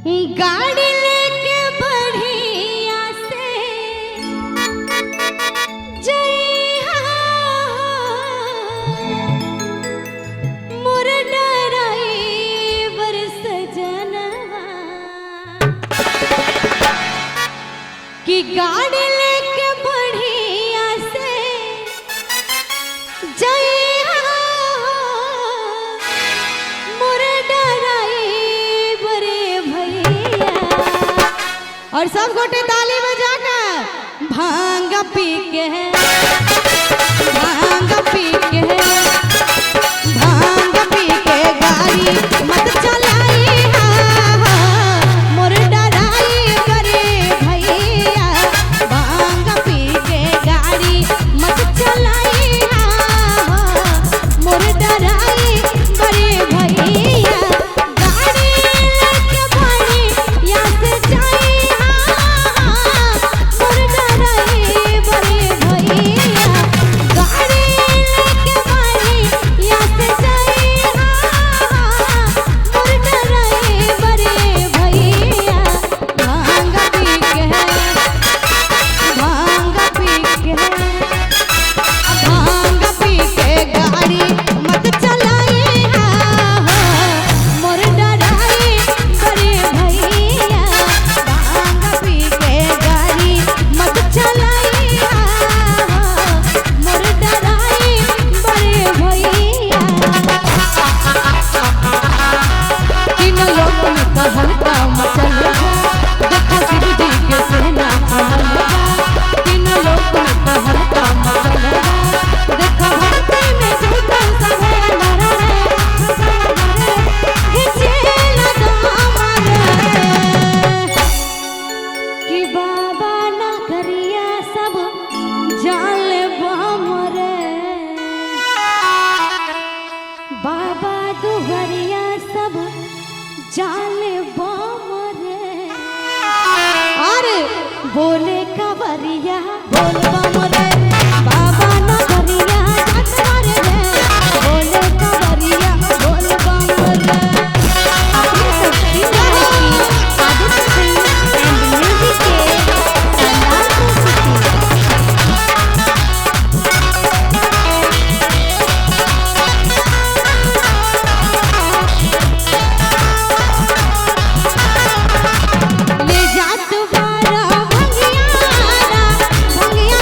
गाड़ी लेके बढ़िया से जइहा, मोर ड्राइवर सजनवा। कि गाड़ी लेके बढ़िया से जइहा, मोर ड्राइवर भैया। और सब गोटे ताली बजा के भांग पी के, भांग पी के, भांग पी के गाड़ी मत चलाइहा, मोर ड्राइवर भैया। भांग पी के गाड़ी मत चलाइहा, मोर ड्राइवर भैया। गाड़ी लेके बढ़िया से जाइहा, मोर ड्राइवर भैया। गाड़ी लेके बढ़िया से जाइहा, मोर ड्राइवर भैया। भांग पी के, भांग पी के, भांग पी के गाड़ी मत चलाइहा, मोर ड्राइवर भैया। भांग पी के गाड़ी मत चलाइहा, मोर ड्राइवर भैया। तीनों लोक में तहलका मचल बा, देखो शिव जी के सेना खड़ल बा। तीनों लोक में तहलका मचल बा, देखो भक्ति में जुटल सभे नर रे, घिचेला दामन कि बाबा ना करिया सब जाल बम रे, बाबा दुहरिया सब जाल बम रे। अरे बोले कवरिया बोल बम रे, बाबा ना करिया जात रे, बोले कवरिया बोल बम रे। अपनी शक्ति की आदित्य फिल्म एंड म्यूजिक के शानदार प्रस्तुति। ले जा तुम्हारा भंगियारा, भंगिया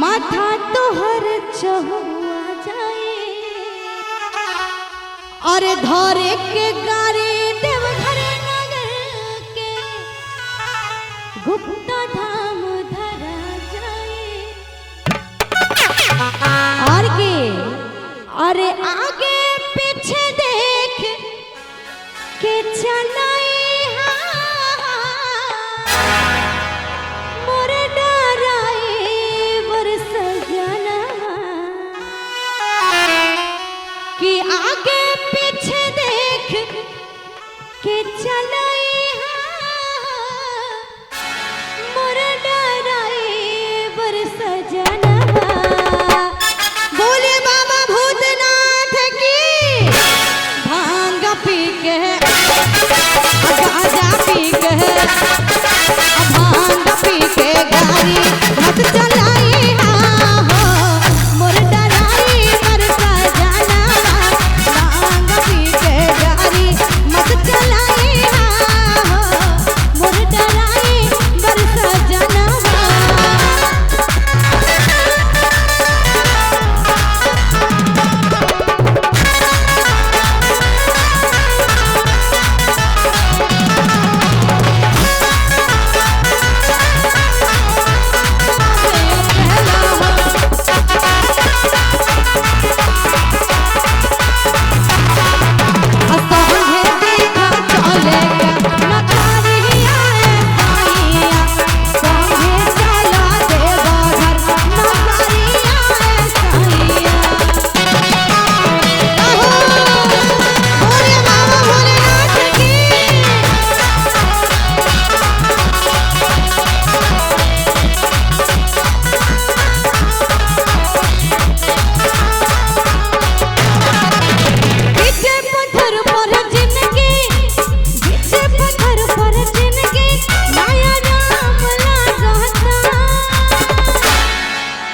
माथा तोहर चहुआ जाए। अरे धरे के गाड़ी देवघर नगर के गुप्ता धाम धरा जाए। और के अरे आगे पीछे देख के चलाई, मोर डराए वर सजना कि आगे पीछे देख के चलाई, मोर डराए वर सजना। बोले बाबा भूतनाथ की। भांग पी के गाजा पी के, भांग पी के गाड़ी मत चलाई हो, मोर डराई मर सजना। भांग पी के गाड़ी मत चलाई हो, मोर डराई मर सजना। पीछे पत्थर पर जिनगी, पीछे पत्थर पर जिनगी माया राम लागता।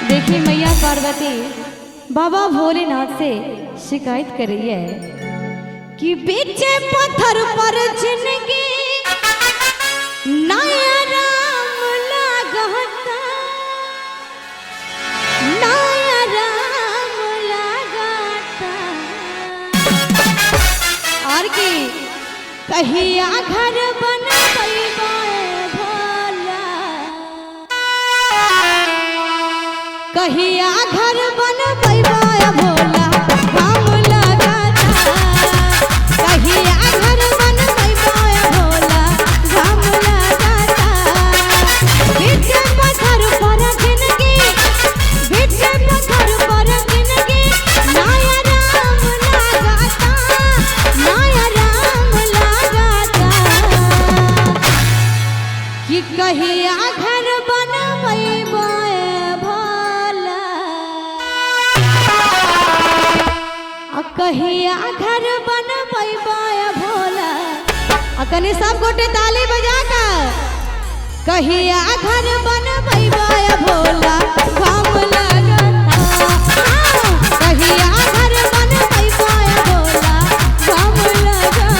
देखिए मैया पार्वती बाबा भोलेनाथ से शिकायत कर रही है कि पीछे पत्थर पर जिनगी नया राम लागता, नया राम लागता। और की कहिया घर बनबैबा भोला, कहिया घर बनबैबा भोला हम लगाता। कहिया घर बनबैबा भोला हम लगाता। बीच पत्थर पर जिनगी, बीच पत्थर पर जिनगी नया राम लगाता, नया राम लगाता। कि कहिया घर बनबैबा भोला, आ कहिया घर बनबैबा भोला। आ कनी सब गोटे ताली बजा कर कहिया घर बनबैबा भोला घाम लगता। कहिया घर बनबैबा भोला घाम लगता।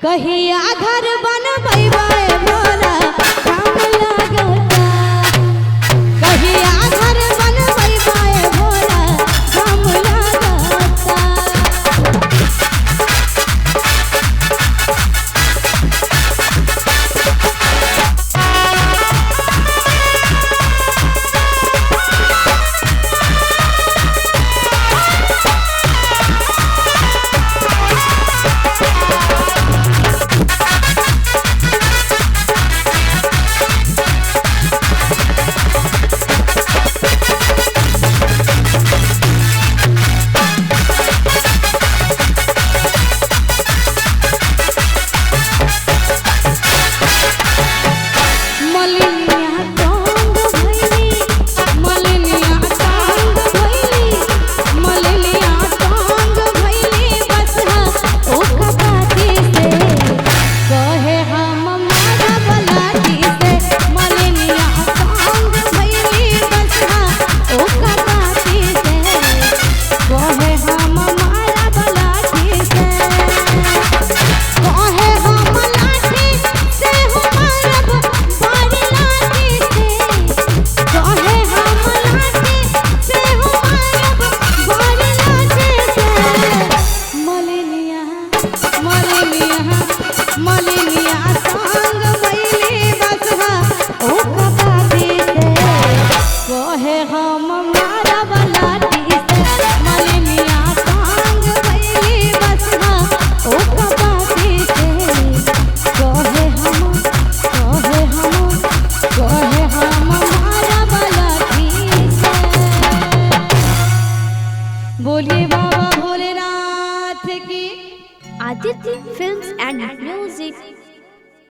कहिया घर